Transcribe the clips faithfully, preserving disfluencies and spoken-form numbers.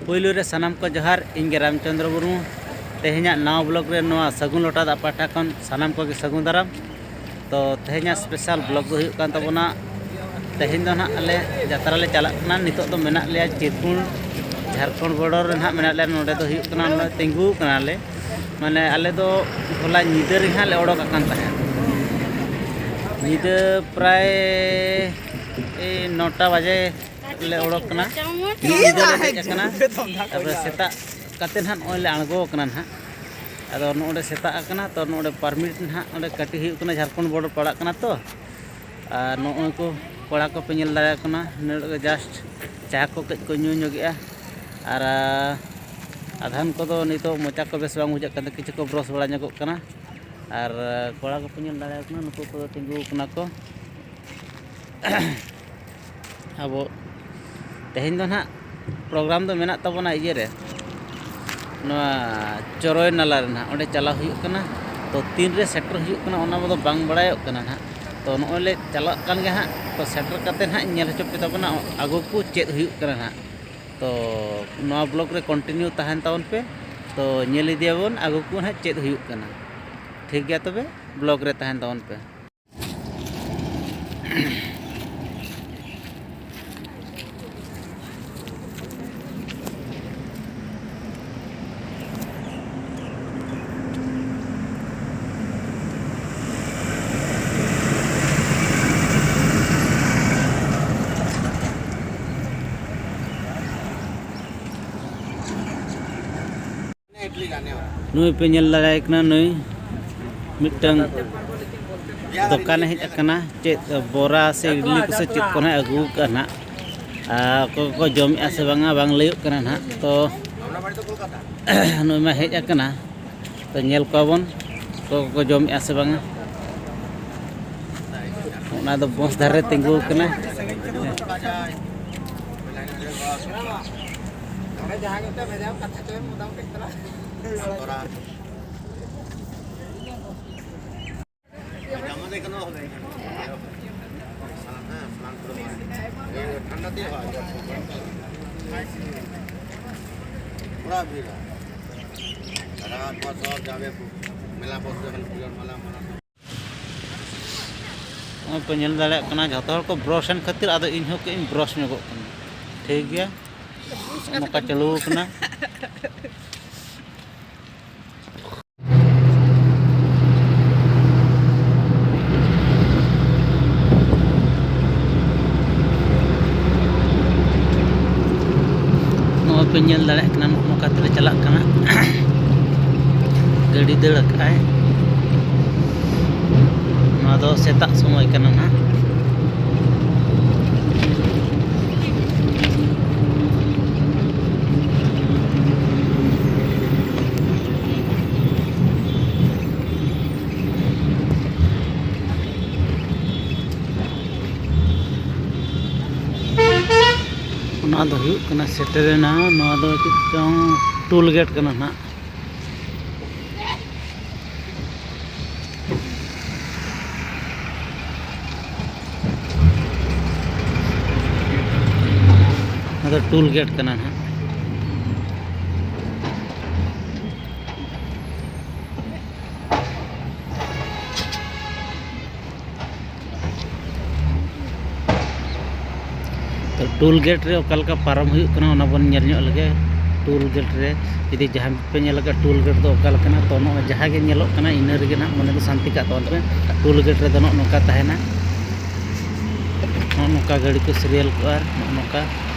ᱯᱳᱭᱞᱳ ᱨᱮ ᱥᱟᱱᱟᱢ ᱠᱚ ᱡᱚᱦᱟᱨ, ᱤᱧ ᱜᱮ ᱨᱟᱢᱪᱚᱸᱫᱽᱨᱚ ᱢᱩᱨᱢᱩ᱾ ᱛᱮᱦᱮᱧᱟᱜ ᱱᱟᱣᱟ ᱵᱞᱚᱜ ᱨᱮ ᱱᱚᱣᱟ ᱥᱟᱹᱜᱩᱱ ᱞᱚᱴᱟ ᱫᱟᱜ ᱯᱟᱦᱴᱟ ᱠᱷᱚᱱ ᱥᱟᱱᱟᱢ ᱠᱚᱜᱮ ᱥᱟᱹᱜᱩᱱ ᱫᱟᱨᱟᱢ᱾ ᱛᱚ ᱛᱮᱦᱮᱧᱟᱜ ᱥᱯᱮᱥᱟᱞ ᱵᱞᱚᱜ ᱫᱚ ᱦᱩᱭᱩᱜ ᱠᱟᱱ ᱛᱟᱵᱚᱱᱟ, ᱛᱮᱦᱮᱧ ᱫᱚ ᱱᱟᱦᱟᱜ ᱟᱞᱮ ᱡᱟᱛᱨᱟ ᱞᱮ ᱪᱟᱞᱟᱜ ᱠᱟᱱᱟ᱾ ᱱᱤᱛᱚᱜ ᱫᱚ ᱢᱮᱱᱟᱜ ᱞᱮᱭᱟ ᱪᱤᱨᱯᱩᱨ, ᱡᱷᱟᱲᱠᱷᱚᱸᱰ ᱵᱚᱰᱚᱨ ᱨᱮ ᱱᱟᱦᱟᱜ ᱢᱮᱱᱟᱜ ᱞᱮᱭᱟ᱾ ᱱᱚᱰᱮ ᱫᱚ ᱦᱩᱭᱩᱜ ᱠᱟᱱᱟ, ᱱᱚᱰᱮ ᱛᱤᱸᱜᱩ ᱠᱟᱱᱟᱞᱮ᱾ ᱢᱟᱱᱮ ᱟᱞᱮ ᱫᱚ ᱦᱚᱞᱟ ᱧᱤᱫᱟᱹ ᱨᱮ ᱦᱟᱸᱜ ᱞᱮ ᱚᱰᱚᱠ ᱟᱠᱟᱱ ᱛᱟᱦᱮᱸᱫ, ᱧᱤᱫᱟᱹ ᱯᱨᱟᱭ ᱮᱭ ᱱᱚᱴᱟ ᱵᱟᱡᱮ ᱞᱮ ᱚᱰᱚᱠ ᱠᱟᱱᱟ, ᱢᱤᱫ ᱧᱤᱫᱟᱹ ᱞᱮ ᱫᱮᱡ ᱟᱠᱟᱱᱟ᱾ ᱛᱟᱨᱯᱚᱨᱮ ᱥᱮᱛᱟᱜ ᱠᱟᱛᱮ ᱱᱟᱦᱟᱜ ᱱᱚᱜᱼᱚᱭ ᱞᱮ ᱟᱬᱜᱚ ᱟᱠᱟᱱᱟ ᱱᱟᱦᱟᱜ᱾ ᱟᱫᱚ ᱱᱚᱜᱼᱚᱭ ᱥᱮᱛᱟᱜ ᱟᱠᱟᱱᱟ, ᱛᱚ ᱱᱚᱜᱼᱚᱭ ᱯᱟᱨᱢᱤᱴ ᱱᱟᱦᱟᱜ ᱚᱸᱰᱮ ᱠᱟᱹᱴᱤᱡ ᱦᱩᱭᱩᱜ ᱠᱟᱱᱟ, ᱡᱷᱟᱲᱠᱷᱚᱸᱰ ᱵᱚᱰᱟᱨ ᱯᱟᱲᱟᱜ ᱠᱟᱱᱟ ᱛᱚ᱾ ᱟᱨ ᱱᱚᱜᱼᱚᱭ ᱠᱚ ᱠᱚᱲᱟ ᱠᱚᱯᱮ ᱧᱮᱞ ᱫᱟᱲᱮᱭᱟᱠᱚ ᱠᱟᱱᱟ, ᱱᱚᱰᱮ ᱡᱟᱥᱴ ᱪᱟ ᱠᱚ ᱠᱟᱹᱡ ᱠᱚ ᱧᱩ ᱧᱚᱜᱮᱜᱼᱟ᱾ ᱟᱨ ᱟᱫᱷᱟᱱ ᱠᱚᱫᱚ ᱱᱤᱛᱚᱜ ᱢᱚᱪᱟ ᱠᱚ ᱵᱮᱥ ᱵᱟᱝ ᱵᱩᱡᱷᱟᱹᱜ ᱠᱟᱱ ᱛᱟᱠᱚ, ᱠᱤᱪᱷᱩ ᱠᱚ ᱵᱨᱚᱥ ᱵᱟᱲᱟ ᱧᱚᱜᱚᱜ ᱠᱟᱱᱟ᱾ ᱟᱨ ᱠᱚᱲᱟ ᱠᱚᱯᱮ ᱧᱮᱞ ᱫᱟᱲᱮᱭᱟᱠᱚ ᱠᱟᱱᱟ, ᱱᱩᱠᱩ ᱠᱚᱫᱚ ᱛᱤᱸᱜᱩ ᱟᱠᱟᱱᱟ ᱠᱚ᱾ ᱟᱵᱚ ᱛᱮᱦᱮᱧ ᱫᱚ ᱱᱟᱦᱟᱜ ᱯᱨᱳᱜᱨᱟᱢ ᱫᱚ ᱢᱮᱱᱟᱜ ᱛᱟᱵᱚᱱᱟ ᱤᱭᱟᱹ ᱨᱮ, ᱱᱚᱣᱟ ᱪᱚᱨᱚᱭ ᱱᱟᱞᱟ ᱨᱮ ᱱᱟᱦᱟᱜ, ᱚᱸᱰᱮ ᱪᱟᱞᱟᱣ ᱦᱩᱭᱩᱜ ᱠᱟᱱᱟ᱾ ᱛᱚ ᱛᱤᱱ ᱨᱮ ᱥᱮᱴᱮᱨ ᱦᱩᱭᱩᱜ ᱠᱟᱱᱟ, ᱚᱱᱟ ᱠᱚᱫᱚ ᱵᱟᱝ ᱵᱟᱲᱟᱭᱚᱜ ᱠᱟᱱᱟ ᱱᱟᱦᱟᱜ᱾ ᱛᱚ ᱱᱚᱜᱼᱚᱭ ᱞᱮ ᱪᱟᱞᱟᱜ ᱠᱟᱱ ᱜᱮᱭᱟ ᱦᱟᱸᱜ᱾ ᱛᱚ ᱥᱮᱴᱮᱨ ᱠᱟᱛᱮ ᱱᱟᱦᱟᱜ ᱤᱧ ᱧᱮᱞ ᱦᱚᱪᱚ ᱯᱮ ᱛᱟᱵᱚᱱᱟ ᱟᱹᱜᱩ ᱠᱚ ᱪᱮᱫ ᱦᱩᱭᱩᱜ ᱠᱟᱱᱟ ᱱᱟᱦᱟᱜ᱾ ᱛᱚ ᱱᱚᱣᱟ ᱵᱞᱚᱜ ᱨᱮ ᱠᱚᱱᱴᱤᱱᱤᱭᱩ ᱛᱟᱦᱮᱱ ᱛᱟᱵᱚᱱ ᱯᱮ᱾ ᱛᱚ ᱧᱮᱞ ᱤᱫᱤᱭᱟᱵᱚᱱ ᱟᱹᱜᱩ ᱠᱚ ᱱᱟᱦᱟᱜ ᱪᱮᱫ ᱦᱩᱭᱩᱜ ᱠᱟᱱᱟ᱾ ᱴᱷᱤᱠ ᱜᱮᱭᱟ, ᱛᱚᱵᱮ ᱵᱞᱚᱜ ᱨᱮ ᱛᱟᱦᱮᱱ ᱛᱟᱵᱚᱱ ᱯᱮ᱾ ᱱᱩᱭ ᱯᱮ ᱧᱮᱞ ᱫᱟᱲᱮᱭᱟᱭ ᱠᱟᱱᱟ, ᱱᱩᱭ ᱢᱤᱫᱴᱟᱝ ᱫᱚᱠᱟᱱᱮ ᱦᱮᱡ ᱟᱠᱟᱱᱟ, ᱪᱮᱫ ᱵᱚᱨᱟ ᱥᱮ ᱤᱰᱞᱤ ᱠᱚ ᱥᱮ ᱪᱮᱫ ᱠᱚ ᱱᱟᱦᱟᱜ ᱟᱹᱜᱩ ᱟᱠᱟᱫᱼᱟ ᱱᱟᱦᱟᱜ᱾ ᱟᱨ ᱚᱠᱚᱭ ᱠᱚᱠᱚ ᱡᱚᱢᱮᱫᱼᱟ ᱥᱮ ᱵᱟᱝᱟ, ᱵᱟᱝ ᱞᱟᱹᱭᱚᱜ ᱠᱟᱱᱟ ᱱᱟᱦᱟᱜ᱾ ᱛᱚ ᱱᱩᱭ ᱢᱟ ᱦᱮᱡ ᱟᱠᱟᱱᱟ, ᱛᱚ ᱧᱮᱞ ᱠᱚᱣᱟ ᱵᱚᱱ ᱚᱠᱚᱭ ᱠᱚᱠᱚ ᱡᱚᱢᱮᱫᱼᱟ ᱥᱮ ᱵᱟᱝᱟ᱾ ᱚᱱᱟ ᱫᱚ ᱵᱚᱥ ᱫᱷᱟᱨᱮ ᱨᱮ ᱛᱤᱸᱜᱩ ᱟᱠᱟᱱᱟ᱾ ᱵᱷᱤᱲᱟ᱾ ᱨᱟᱜᱟᱲ ᱠᱚ ᱥᱚᱵ ᱡᱟᱜᱮ ᱢᱮᱞᱟ ᱵᱚᱥ ᱡᱚᱠᱷᱚᱱ ᱯᱩᱡᱟᱹ ᱢᱟᱞᱟ ᱢᱟᱞᱟ ᱥᱚᱵ᱾ ᱱᱚᱜᱼᱚᱭ ᱯᱮ ᱧᱮᱞ ᱫᱟᱲᱮᱭᱟᱜ ᱠᱟᱱᱟ, ᱡᱷᱚᱛᱚ ᱦᱚᱲ ᱠᱚ ᱵᱨᱚᱥ ᱮᱱ ᱠᱷᱟᱹᱛᱤᱨ ᱟᱫᱚ ᱤᱧ ᱦᱚᱸ ᱠᱟᱹᱡ ᱤᱧ ᱵᱨᱚᱥ ᱧᱚᱜᱚᱜ ᱠᱟᱱᱟ᱾ ᱴᱷᱤᱠ ᱜᱮᱭᱟ, ᱱᱚᱝᱠᱟ ᱪᱟᱹᱞᱩ ᱟᱠᱟᱱᱟ᱾ ᱱᱚᱜᱼᱚᱭ ᱯᱮ ᱧᱮᱞ ᱫᱟᱲᱮᱭᱟᱜ ᱠᱟᱱᱟ, ᱱᱚᱜᱼᱚ ᱱᱚᱝᱠᱟ ᱛᱮᱞᱮ ᱪᱟᱞᱟᱜ ᱠᱟᱱᱟ᱾ ᱜᱟᱹᱰᱤ ᱫᱟᱹᱲ ᱟᱠᱟᱫᱼᱟᱭ᱾ ᱱᱚᱣᱟ ᱫᱚ ᱥᱮᱛᱟᱜ ᱥᱚᱢᱚᱭ ᱠᱟᱱᱟ ᱱᱟᱦᱟᱜ᱾ ᱚᱱᱟ ᱫᱚ ᱦᱩᱭᱩᱜ ᱠᱟᱱᱟ, ᱥᱮᱴᱮᱨᱮᱱᱟ᱾ ᱱᱚᱣᱟ ᱫᱚ ᱪᱮᱫ ᱪᱚᱝ ᱴᱳᱞ ᱜᱮᱴ ᱠᱟᱱᱟ ᱱᱟᱦᱟᱜ᱾ ᱱᱚᱣᱟ ᱫᱚ ᱴᱳᱞ ᱜᱮᱴ ᱠᱟᱱᱟ ᱱᱟᱦᱟᱜ᱾ ᱛᱚ, ᱴᱳᱞ ᱜᱮᱴ ᱨᱮ ᱚᱠᱟ ᱞᱮᱠᱟ ᱯᱟᱨᱚᱢ ᱦᱩᱭᱩᱜ ᱠᱟᱱᱟ, ᱚᱱᱟ ᱵᱚᱱ ᱧᱮᱞ ᱧᱚᱜ ᱞᱮᱜᱮ᱾ ᱴᱳᱞ ᱜᱮᱴ ᱨᱮ ᱡᱩᱫᱤ ᱡᱟᱦᱟᱸ ᱯᱮ ᱧᱮᱞ ᱟᱠᱟᱫ, ᱴᱳᱞ ᱜᱮᱴ ᱫᱚ ᱚᱠᱟ ᱞᱮᱠᱟᱱᱟ, ᱛᱚ ᱱᱚᱜᱼᱚᱭ ᱡᱟᱦᱟᱸ ᱜᱮ ᱧᱮᱞᱚᱜ ᱠᱟᱱᱟ, ᱤᱱᱟᱹ ᱨᱮᱜᱮ ᱱᱟᱦᱟᱜ ᱢᱚᱱᱮ ᱫᱚ ᱥᱟᱱᱛᱤ ᱠᱟᱜ ᱛᱟᱵᱚᱱ ᱯᱮ᱾ ᱴᱳᱞ ᱜᱮᱴ ᱨᱮᱫᱚ ᱱᱚᱜᱼᱚ ᱱᱚᱝᱠᱟ ᱛᱟᱦᱮᱱᱟ, ᱱᱚᱜᱼᱚ ᱱᱚᱝᱠᱟ ᱜᱟᱹᱰᱤ ᱠᱚ ᱥᱤᱨᱤᱭᱟᱞ ᱠᱚᱜᱼᱟ, ᱟᱨ ᱱᱚᱜᱼᱚ ᱱᱚᱝᱠᱟ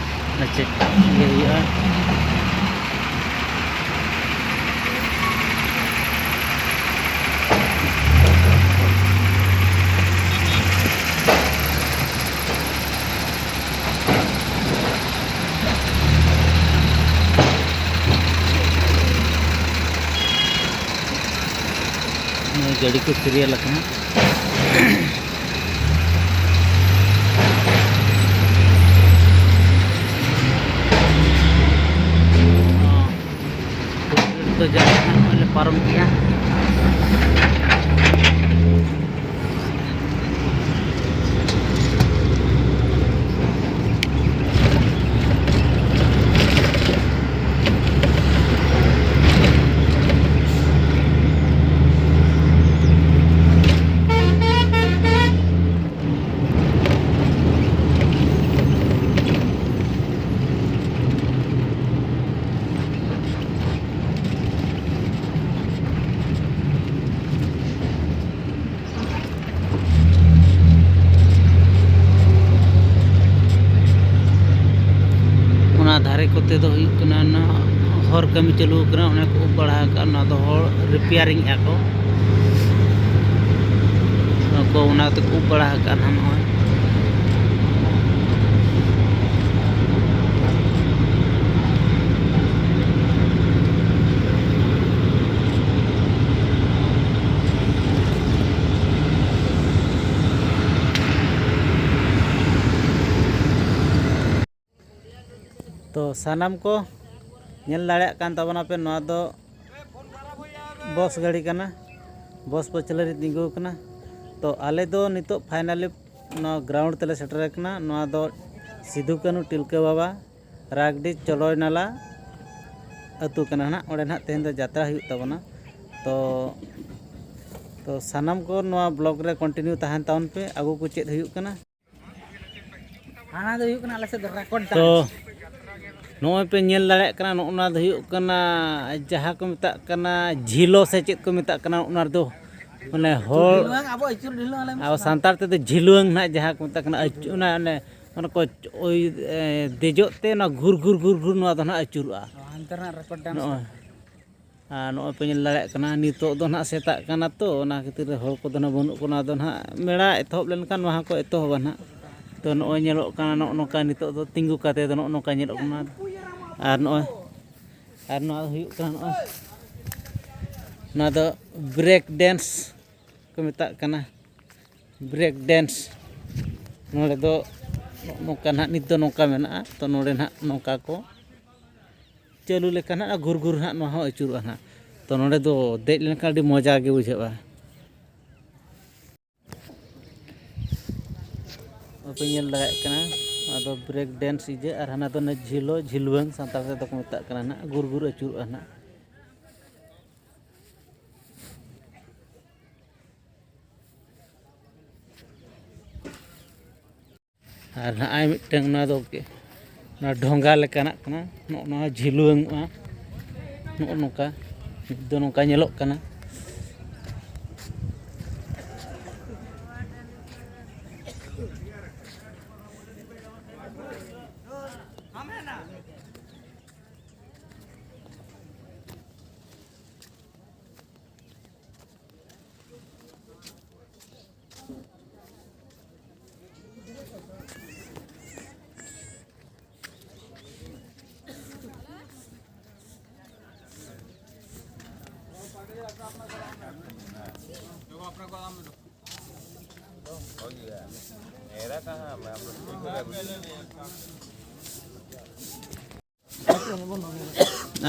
ᱚᱱᱟ ᱪᱮᱠ ᱤᱭᱟᱹ ᱦᱩᱭᱩᱜᱼᱟ᱾ ᱱᱚᱜᱼᱚᱭ ᱜᱟᱹᱰᱤ ᱠᱚ ᱥᱤᱨᱤᱭᱟᱞ ᱟᱠᱟᱱᱟ᱾ ᱫᱚ ᱡᱟᱦᱟᱸ ᱱᱟᱜ ᱞᱮ ᱯᱟᱨᱚᱢ ᱠᱮᱜᱼᱟ᱾ ᱫᱷᱟᱨᱮ ᱠᱚᱛᱮ ᱫᱚ ᱦᱩᱭᱩᱜ ᱠᱟᱱᱟ, ᱚᱱᱟ ᱦᱚᱨ ᱠᱟᱹᱢᱤ ᱪᱟᱹᱞᱩ ᱟᱠᱟᱱᱟ, ᱚᱱᱟ ᱠᱚ ᱩᱵ ᱵᱟᱲᱟ ᱟᱠᱟᱫᱼᱟ, ᱚᱱᱟ ᱫᱚ ᱦᱚᱲ ᱨᱤᱯᱮᱭᱟᱨᱤᱝ ᱮᱫᱼᱟ ᱠᱚ᱾ ᱚᱱᱟ ᱠᱚ, ᱚᱱᱟ ᱛᱮᱠᱚ ᱩᱵ ᱵᱟᱲᱟ ᱟᱠᱟᱫᱼᱟ ᱱᱟᱦᱟᱜ ᱱᱚᱜᱼᱚᱭ᱾ ᱛᱚ ᱥᱟᱱᱟᱢ ᱠᱚ ᱧᱮᱞ ᱫᱟᱲᱮᱭᱟᱜ ᱠᱟᱱ ᱛᱟᱵᱚᱱᱟᱯᱮ, ᱱᱚᱣᱟ ᱫᱚ ᱵᱚᱥ ᱜᱟᱹᱰᱤ ᱠᱟᱱᱟ, ᱵᱚᱥ ᱯᱟᱹᱪᱷᱞᱟᱹ ᱨᱮ ᱛᱤᱸᱜᱩ ᱟᱠᱟᱱᱟ᱾ ᱛᱚ ᱟᱞᱮ ᱫᱚ ᱱᱤᱛᱚᱜ ᱯᱷᱟᱭᱱᱟᱞᱤ ᱱᱚᱣᱟ ᱜᱨᱟᱣᱩᱱᱰ ᱛᱮᱞᱮ ᱥᱮᱴᱮᱨ ᱟᱠᱟᱱᱟ᱾ ᱱᱚᱣᱟ ᱫᱚ ᱥᱤᱫᱩ ᱠᱟᱹᱱᱦᱩ ᱴᱤᱞᱠᱟᱹ ᱵᱟᱵᱟ ᱨᱟᱜᱽᱰᱤ ᱪᱚᱞᱚᱭ ᱱᱟᱞᱟ ᱟᱹᱛᱩ ᱠᱟᱱᱟ ᱱᱟᱦᱟᱜ᱾ ᱚᱸᱰᱮ ᱱᱟᱦᱟᱜ ᱛᱮᱦᱮᱧ ᱫᱚ ᱡᱟᱛᱨᱟ ᱦᱩᱭᱩᱜ ᱛᱟᱵᱚᱱᱟ᱾ ᱛᱚ, ᱛᱚ ᱥᱟᱱᱟᱢ ᱠᱚ ᱱᱚᱣᱟ ᱵᱞᱚᱜ ᱨᱮ ᱠᱚᱱᱴᱤᱱᱤᱭᱩ ᱛᱟᱦᱮᱱ ᱛᱟᱵᱚᱱ ᱯᱮ, ᱟᱹᱜᱩ ᱠᱚ ᱪᱮᱫ ᱦᱩᱭᱩᱜ ᱠᱟᱱᱟ᱾ ᱦᱟᱱᱟ ᱫᱚ ᱦᱩᱭᱩᱜ ᱠᱟᱱᱟ ᱟᱞᱮ ᱥᱮᱫ ᱫᱚ ᱨᱮᱠᱚᱨᱰ ᱛᱚ ᱰᱟᱱᱥ᱾ ᱱᱚᱜᱼᱚᱭ ᱯᱮ ᱧᱮᱞ ᱫᱟᱲᱮᱭᱟᱜ ᱠᱟᱱᱟ, ᱱᱚᱜᱼᱚ ᱱᱚᱣᱟ ᱫᱚ ᱦᱩᱭᱩᱜ ᱠᱟᱱᱟ ᱡᱟᱦᱟᱸ ᱠᱚ ᱢᱮᱛᱟᱜ ᱠᱟᱱᱟ ᱡᱷᱤᱞᱳ ᱥᱮ ᱪᱮᱫ ᱠᱚ ᱢᱮᱛᱟᱜ ᱠᱟᱱᱟ, ᱚᱱᱟ ᱨᱮᱫᱚ ᱢᱟᱱᱮ ᱦᱚᱲ ᱰᱷᱤᱞᱣᱟᱹᱝ, ᱟᱵᱚ ᱟᱹᱪᱩᱨ ᱰᱷᱤᱞᱣᱟᱹᱝ ᱟᱞᱮ ᱢᱮ ᱟᱵᱚ ᱥᱟᱱᱟᱢ᱾ ᱥᱟᱱᱛᱟᱲ ᱛᱮᱫᱚ ᱡᱷᱤᱞᱣᱟᱹᱝ ᱱᱟᱦᱟᱜ ᱡᱟᱦᱟᱸ ᱠᱚ ᱢᱮᱛᱟᱜ ᱠᱟᱱᱟ, ᱟᱹᱪᱩ-, ᱚᱱᱟ ᱚᱱᱮ ᱚᱱᱟ ᱠᱚ ᱳᱭ, ᱮ, ᱫᱮᱡᱚᱜ ᱛᱮ ᱚᱱᱟ ᱜᱷᱩᱨ ᱜᱷᱩᱨ ᱜᱷᱩᱨ ᱜᱷᱩᱨ ᱱᱚᱣᱟ ᱫᱚ ᱱᱟᱦᱟᱜ ᱟᱹᱪᱩᱨᱚᱜᱼᱟ᱾ ᱚ, ᱦᱟᱱᱛᱮ ᱨᱮᱱᱟᱜ ᱨᱮᱠᱚᱨᱰ ᱰᱟᱱᱥ ᱱᱚᱜᱼᱚᱭ᱾ ᱠᱚ᱾ ᱟᱨ ᱱᱚᱜᱼᱚᱭ ᱯᱮ ᱧᱮᱞ ᱫᱟᱲᱮᱭᱟᱜ ᱠᱟᱱᱟ, ᱱᱤᱛᱚᱜ ᱫᱚ ᱱᱟᱦᱟᱜ ᱥᱮᱛᱟᱜ ᱠᱟᱱᱟ ᱛᱚ, ᱚᱱᱟ ᱠᱷᱟᱹᱛᱤᱨ ᱦᱚᱲ ᱠᱚᱫᱚ ᱱᱟᱦᱟᱜ ᱵᱟᱹᱱᱩᱜ ᱠᱚᱣᱟ᱾ ᱟᱫᱚ ᱱᱟᱦᱟᱜ ᱢᱮᱞᱟ ᱮᱛᱚᱦᱚᱵ ᱞᱮᱱᱠᱷᱟᱱ ᱱᱚᱣᱟ ᱦᱚᱸᱠᱚ ᱮᱛᱚᱦᱚᱵᱟ ᱱᱟᱦᱟᱜ᱾ ᱛᱚ ᱱᱚᱜᱼᱚᱭ ᱧᱮᱞᱚᱜ ᱠᱟᱱᱟ, ᱱᱚᱜᱼᱚ ᱱᱚᱝᱠᱟ ᱱᱤᱛᱚᱜ ᱫᱚ ᱛᱤᱸᱜᱩ ᱠᱟᱛᱮ ᱫᱚ ᱱᱚᱜᱼᱚ ᱱᱚᱝᱠᱟ ᱧᱮᱞᱚᱜ ᱠᱟᱱᱟ᱾ ᱟᱨ ᱱᱚᱜᱼᱚᱭ, ᱟᱨ ᱱᱚᱣᱟ ᱫᱚ ᱦᱩᱭᱩᱜ ᱠᱟᱱᱟ ᱱᱚᱜᱼᱚᱭ, ᱱᱚᱣᱟ ᱫᱚ ᱵᱨᱮᱠ ᱰᱮᱱᱥ ᱠᱚ ᱢᱮᱛᱟᱜ ᱠᱟᱱᱟ᱾ ᱵᱨᱮᱠ ᱰᱮᱱᱥ ᱱᱚᱰᱮ ᱫᱚ ᱱᱚᱝᱠᱟ ᱱᱟᱦᱟᱜ, ᱱᱤᱛ ᱫᱚ ᱱᱚᱝᱠᱟ ᱢᱮᱱᱟᱜᱼᱟ᱾ ᱛᱚ ᱱᱚᱰᱮ ᱱᱟᱦᱟᱜ ᱱᱚᱝᱠᱟ ᱠᱚ ᱪᱟᱹᱞᱩ ᱞᱮᱠᱷᱟᱱ ᱦᱟᱸᱜ ᱜᱷᱩᱨ ᱜᱷᱩᱨ ᱦᱟᱸᱜ ᱱᱚᱣᱟ ᱦᱚᱸ ᱟᱹᱪᱩᱨᱚᱜᱼᱟ ᱦᱟᱸᱜ᱾ ᱛᱚ ᱱᱚᱰᱮ ᱫᱚ ᱫᱮᱡ ᱞᱮᱱᱠᱷᱟᱱ ᱟᱹᱰᱤ ᱢᱚᱡᱟ ᱜᱮ ᱵᱩᱡᱷᱟᱹᱜᱼᱟ᱾ ᱵᱟᱯᱮ ᱧᱮᱞ ᱫᱟᱲᱮᱭᱟᱜ ᱠᱟᱱᱟ, ᱟᱫᱚ ᱵᱨᱮᱠ ᱰᱮᱱᱥ ᱤᱭᱟᱹ, ᱟᱨ ᱦᱟᱱᱟ ᱫᱚ ᱚᱱᱮ ᱡᱷᱤᱞᱳ, ᱡᱷᱤᱞᱣᱟᱹᱝ ᱥᱟᱱᱛᱟᱲ ᱛᱮᱫᱚ ᱠᱚ ᱢᱮᱛᱟᱜ ᱠᱟᱱᱟ ᱱᱟᱜ, ᱜᱩᱨ ᱜᱩᱨ ᱟᱹᱪᱩᱨᱚᱜᱼᱟ ᱱᱟᱜ᱾ ᱟᱨ ᱱᱚᱜᱼᱚᱭ ᱢᱤᱫᱴᱟᱝ ᱚᱱᱟ ᱫᱚ ᱚᱱᱟ ᱰᱷᱚᱸᱜᱟ ᱞᱮᱠᱟᱱᱟᱜ ᱠᱟᱱᱟ, ᱱᱚᱜᱼᱚ ᱱᱚᱣᱟ ᱡᱷᱤᱞᱣᱟᱹᱝᱚᱜᱼᱟ, ᱱᱚᱜᱼᱚ ᱱᱚᱝᱠᱟ ᱱᱤᱛ ᱫᱚ ᱱᱚᱝᱠᱟ ᱧᱮᱞᱚᱜ ᱠᱟᱱᱟ᱾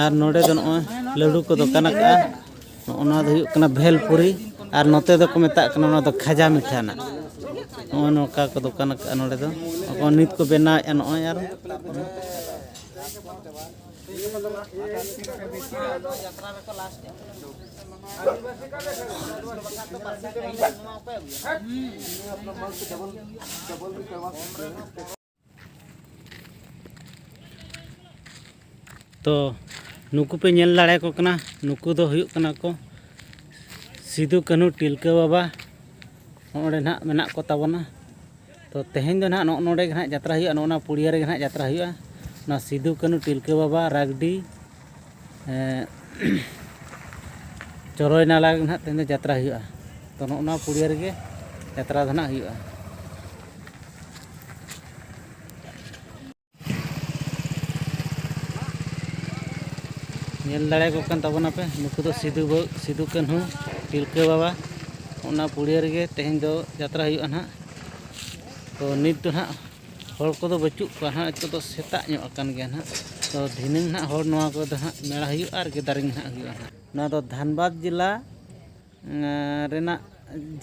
ᱟᱨ ᱱᱚᱰᱮ ᱫᱚ ᱱᱚᱜᱼᱚᱭ ᱞᱟᱹᱰᱩ ᱠᱚ ᱫᱚᱠᱟᱱ ᱟᱠᱟᱫᱼᱟ᱾ ᱱᱚᱜᱼᱚ ᱱᱚᱣᱟ ᱫᱚ ᱦᱩᱭᱩᱜ ᱠᱟᱱᱟ ᱵᱷᱮᱞᱯᱩᱨᱤ, ᱟᱨ ᱱᱚᱛᱮ ᱫᱚᱠᱚ ᱢᱮᱛᱟᱜ ᱠᱟᱱᱟ ᱱᱚᱣᱟ ᱫᱚ ᱠᱷᱟᱡᱟ ᱢᱤᱴᱷᱟ ᱱᱟᱜ᱾ ᱱᱚᱜᱼᱚ ᱱᱚᱝᱠᱟ ᱠᱚ ᱫᱚᱠᱟᱱ ᱟᱠᱟᱫᱼᱟ ᱱᱚᱰᱮ ᱫᱚ᱾ ᱱᱚᱜᱼᱚ ᱱᱤᱛ ᱠᱚ ᱵᱮᱱᱟᱣᱮᱫᱼᱟ ᱱᱚᱜᱼᱚᱭ ᱟᱨ ᱛᱚ ᱱᱩᱠᱩ ᱯᱮ ᱧᱮᱞ ᱫᱟᱲᱮᱭᱟᱠᱚ ᱠᱟᱱᱟ, ᱱᱩᱠᱩ ᱫᱚ ᱦᱩᱭᱩᱜ ᱠᱟᱱᱟ ᱠᱚ ᱥᱤᱫᱩ ᱠᱟᱹᱱᱦᱩ ᱛᱤᱞᱠᱟᱹ ᱵᱟᱵᱟ᱾ ᱱᱚᱜᱼᱚᱸᱰᱮ ᱱᱟᱦᱟᱜ ᱢᱮᱱᱟᱜ ᱠᱚ ᱛᱟᱵᱚᱱᱟ᱾ ᱛᱚ ᱛᱮᱦᱮᱧ ᱫᱚ ᱱᱟᱦᱟᱜ ᱱᱚᱜᱼᱚ ᱱᱚᱰᱮ ᱜᱮ ᱱᱟᱦᱟᱜ ᱡᱟᱛᱨᱟ ᱦᱩᱭᱩᱜᱼᱟ, ᱱᱚᱜᱼᱚ ᱱᱟ ᱯᱩᱲᱤᱭᱟᱹ ᱨᱮᱜᱮ ᱱᱟᱦᱟᱜ ᱡᱟᱛᱨᱟ ᱦᱩᱭᱩᱜᱼᱟ᱾ ᱱᱚᱣᱟ ᱥᱤᱫᱩ ᱠᱟᱹᱱᱦᱩ ᱛᱤᱞᱠᱟᱹ ᱵᱟᱵᱟ ᱨᱟᱜᱽᱰᱤ, ᱮᱸ, ᱪᱚᱨᱚᱭ ᱱᱟᱞᱟ ᱨᱮ ᱱᱟᱦᱟᱜ ᱛᱮᱦᱮᱧ ᱫᱚ ᱡᱟᱛᱨᱟ ᱦᱩᱭᱩᱜᱼᱟ᱾ ᱛᱚ ᱱᱚᱜᱼᱚ ᱱᱚᱣᱟ ᱯᱩᱲᱤᱭᱟᱹ ᱨᱮᱜᱮ ᱡᱟᱛᱨᱟ ᱫᱚ ᱱᱟᱦᱟᱜ ᱦᱩᱭᱩᱜᱼᱟ᱾ ᱧᱮᱞ ᱫᱟᱲᱮᱭᱟᱠᱚ ᱠᱟᱱ ᱛᱟᱵᱚᱱᱟᱯᱮ, ᱱᱩᱠᱩ ᱫᱚ ᱥᱤᱫᱩ ᱵᱟ-, ᱥᱤᱫᱩ ᱠᱟᱹᱱᱦᱩ, ᱛᱤᱞᱠᱟᱹ ᱵᱟᱵᱟ, ᱚᱱᱟ ᱯᱩᱲᱤᱭᱟᱹ ᱨᱮᱜᱮ ᱛᱮᱦᱮᱧ ᱫᱚ ᱡᱟᱛᱨᱟ ᱦᱩᱭᱩᱜᱼᱟ ᱱᱟᱦᱟᱜ᱾ ᱛᱚ ᱱᱤᱛ ᱫᱚ ᱱᱟᱦᱟᱜ ᱦᱚᱲ ᱠᱚᱫᱚ ᱵᱟᱹᱪᱩᱜ ᱠᱚᱣᱟ ᱱᱟᱦᱟᱜ, ᱱᱤᱛᱚᱜ ᱫᱚ ᱥᱮᱛᱟᱜ ᱧᱚᱜ ᱟᱠᱟᱱ ᱜᱮᱭᱟ ᱱᱟᱦᱟᱜ᱾ ᱛᱚ ᱫᱷᱤᱱᱟᱹᱝ ᱱᱟᱦᱟᱜ ᱦᱚᱲ ᱱᱚᱣᱟ ᱠᱚᱨᱮ ᱫᱚ ᱱᱟᱦᱟᱜ ᱢᱮᱞᱟ ᱦᱩᱭᱩᱜᱼᱟ ᱟᱨ ᱜᱮᱫᱟᱨᱤᱝ ᱱᱟᱦᱟᱜ ᱦᱩᱭᱩᱜᱼᱟ ᱱᱟᱦᱟᱜ᱾ ᱱᱚᱣᱟ ᱫᱚ ᱫᱷᱟᱱᱵᱟᱫᱽ ᱡᱮᱞᱟ, ᱮᱸ, ᱨᱮᱱᱟᱜ,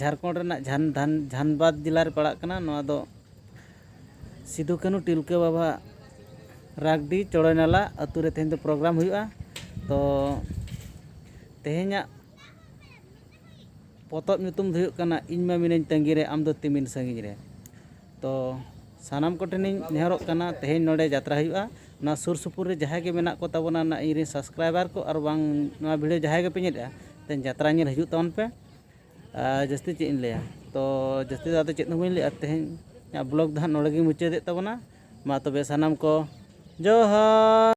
ᱡᱷᱟᱨᱠᱷᱚᱸᱰ ᱨᱮᱱᱟᱜ ᱡᱷᱟᱱ-, ᱫᱷᱟᱱ-, ᱫᱷᱟᱱᱵᱟᱫᱽ ᱡᱮᱞᱟ ᱨᱮ ᱯᱟᱲᱟᱜ ᱠᱟᱱᱟ᱾ ᱱᱚᱣᱟ ᱫᱚ ᱥᱤᱫᱩ ᱠᱟᱹᱱᱦᱩ ᱛᱤᱞᱠᱟᱹ ᱵᱟᱵᱟ ᱨᱟᱜᱽᱰᱤ ᱪᱚᱲᱚᱭ ᱱᱟᱞᱟ ᱟᱹᱛᱩ ᱨᱮ ᱛᱮᱦᱮᱧ ᱫᱚ ᱯᱨᱳᱜᱨᱟᱢ ᱦᱩᱭᱩᱜᱼᱟ᱾ ᱛᱚ ᱛᱮᱦᱮᱧᱟᱜ ᱯᱚᱛᱚᱵ ᱧᱩᱛᱩᱢ ᱫᱚ ᱦᱩᱭᱩᱜ ᱠᱟᱱᱟ ᱤᱧ ᱢᱟ ᱢᱤᱱᱟᱹᱧ ᱛᱟᱺᱜᱤ ᱨᱮ, ᱟᱢ ᱫᱚ ᱛᱤᱢᱤᱱ ᱥᱟᱺᱜᱤᱧ ᱨᱮ᱾ ᱛᱚ ᱥᱟᱱᱟᱢ ᱠᱚᱴᱷᱮᱱᱤᱧ ᱱᱮᱦᱚᱨᱚᱜ ᱠᱟᱱᱟ, ᱛᱮᱦᱮᱧ ᱱᱚᱰᱮ ᱡᱟᱛᱨᱟ ᱦᱩᱭᱩᱜᱼᱟ᱾ ᱚᱱᱟ ᱥᱩᱨ ᱥᱩᱯᱩᱨ ᱨᱮ ᱡᱟᱦᱟᱸᱭ ᱜᱮ ᱢᱮᱱᱟᱜ ᱠᱚ ᱛᱟᱵᱚᱱᱟ, ᱚᱱᱟ ᱤᱧ ᱨᱮᱱ ᱥᱟᱵᱥᱠᱨᱟᱭᱵᱟᱨ ᱠᱚ, ᱟᱨ ᱵᱟᱝ ᱱᱚᱣᱟ ᱵᱷᱤᱰᱤᱭᱳ ᱡᱟᱦᱟᱸᱭ ᱜᱮᱯᱮ ᱧᱮᱞᱮᱫᱼᱟ, ᱛᱮᱦᱮᱧ ᱡᱟᱛᱨᱟ ᱧᱮᱞ ᱦᱤᱡᱩᱜ ᱛᱟᱵᱚᱱ ᱯᱮ᱾ ᱟᱨ ᱡᱟᱹᱥᱛᱤ ᱪᱮᱫ ᱤᱧ ᱞᱟᱹᱭᱟ, ᱛᱚ ᱡᱟᱹᱥᱛᱤ ᱫᱚ ᱟᱫᱚ ᱪᱮᱫ ᱦᱚᱸ ᱵᱟᱹᱧ ᱞᱟᱹᱭᱟ᱾ ᱛᱮᱦᱮᱧ ᱵᱞᱚᱜ ᱫᱚ ᱦᱟᱸᱜ ᱱᱚᱰᱮ ᱜᱮᱧ ᱢᱩᱪᱟᱹᱫᱮᱫ ᱛᱟᱵᱚᱱᱟ᱾ ᱢᱟ ᱛᱚᱵᱮ ᱥᱟᱱᱟᱢ ᱠᱚ ᱡᱚᱦᱟᱨ᱾